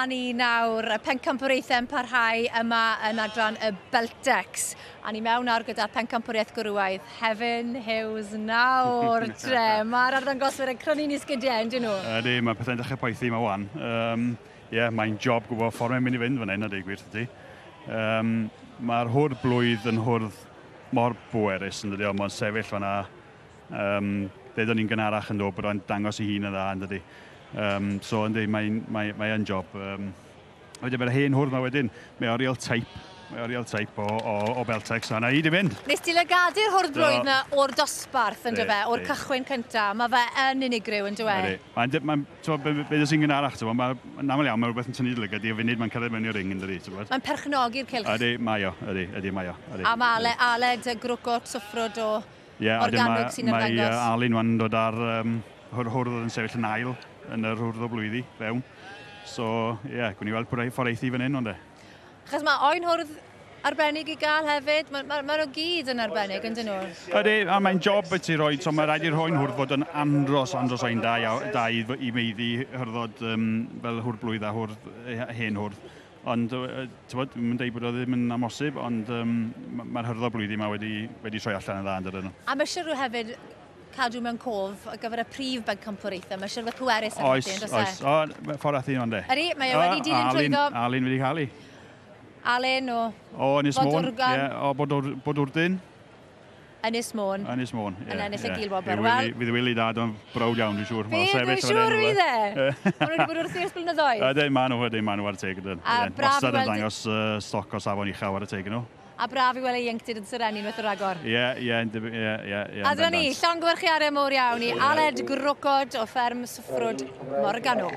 â ni nawr, y pencampwriaethau yn parhau yma yn adran y Beltex. A ni mewn nawr gyda pencampwriaeth gwrywaidd Hefin Hughes nawr, tre. Mae'r arddangoswyr yn crynu'n i sgidiau, yn dyn nhw? Ydy, mae pethau'n dechrau poethi yma wan. Um, yeah, mae'n job gwybod ffordd mae'n mynd i fynd fan hyn, a dweud gwir ti. Um, Mae'r hwrdd blwydd yn hwrdd mor bwerus yn dydy, ond mae'n sefyll fanna. Um, Ddeudon ni'n gynharach yn dod bod o'n dangos ei hun yn dda, yn dydy. Um, so, yndi, mae'n mae, mae yn job. Um, wedyn, mae'r hen hwrdd ma wedyn, mae o real type, mae o real type o, o, o Beltex, a na i di fynd. Nes ti lygadu'r hwrdd blwydd na o'r dosbarth, yn fe, o'r cychwyn cynta. Mae fe yn unigryw, yn dywe? Ydy. Mae'n, mae'n, ti'n be, be sy'n gynharach, ti'n mae'n aml iawn, mae rhywbeth yn tynnu dy lygad i o funud mae'n cyrraedd mewn i'r ring, yn dydi, ti'n Mae'n perchnogi'r cylch. Ydy, mae o, ydy, ydy, mae o. Ydy, a mae Aled, Aled Grwcot, Swffrwd o yeah, Morgannwg sy'n ymddangos. Mae Alun wan yn dod ar um, hwrdd oedd yn sefyll yn ail yn yr hwrdd o blwyddi fewn. So, ie, yeah, gwni weld pwy ffordd eithi fan hyn, ond e. Achos mae oen hwrdd arbennig i gael hefyd. Mae ma, ma nhw gyd yn arbennig, yn dyn nhw? Ydy, a mae'n job i ti roi, so mae rhaid i'r hoen hwrdd fod yn andros, andros oen da, da i, i meiddi hyrddod um, fel hwrdd blwydd a hwrdd, hen hwrdd. Ond, ti'n mae'n dweud bod o ddim yn amosib, ond um, mae'r hyrddod blwyddi yma wedi, wedi troi allan yn dda yn dydyn nhw. A mae siwr hefyd cadw mewn cof ar gyfer y prif bencampwriaethau. Mae siwr pwerus yn Oes, oes. O, ffordd ath i ond e. Ydy, mae e wedi dilyn trwyddo. Alun wedi cael ei. Alun o... O, Ynys Môn. Ie, o Bodwrdyn. Ynys Môn. Ynys Môn, ie. Yn ennill y gilwobr. Wel... Fydd Wili dad o'n browd iawn, dwi'n siŵr. Fydd, dwi'n siŵr fydd e. Maen nhw wedi bod wrthi ers blynyddoedd. Ydyn, maen nhw, ydyn, maen nhw ar y teg. Ydyn. A braf i weld... Wastad yn dangos stoc o safon uchel ar y teg nhw. A braf i weld ei ieuenctid yn serennu unwaith yn rhagor. Ie, ie, ie, ie, ie. A dyna ni, llongyfarchiadau mowr iawn i Aled Grocod o fferm Swffrwd Morgannwg.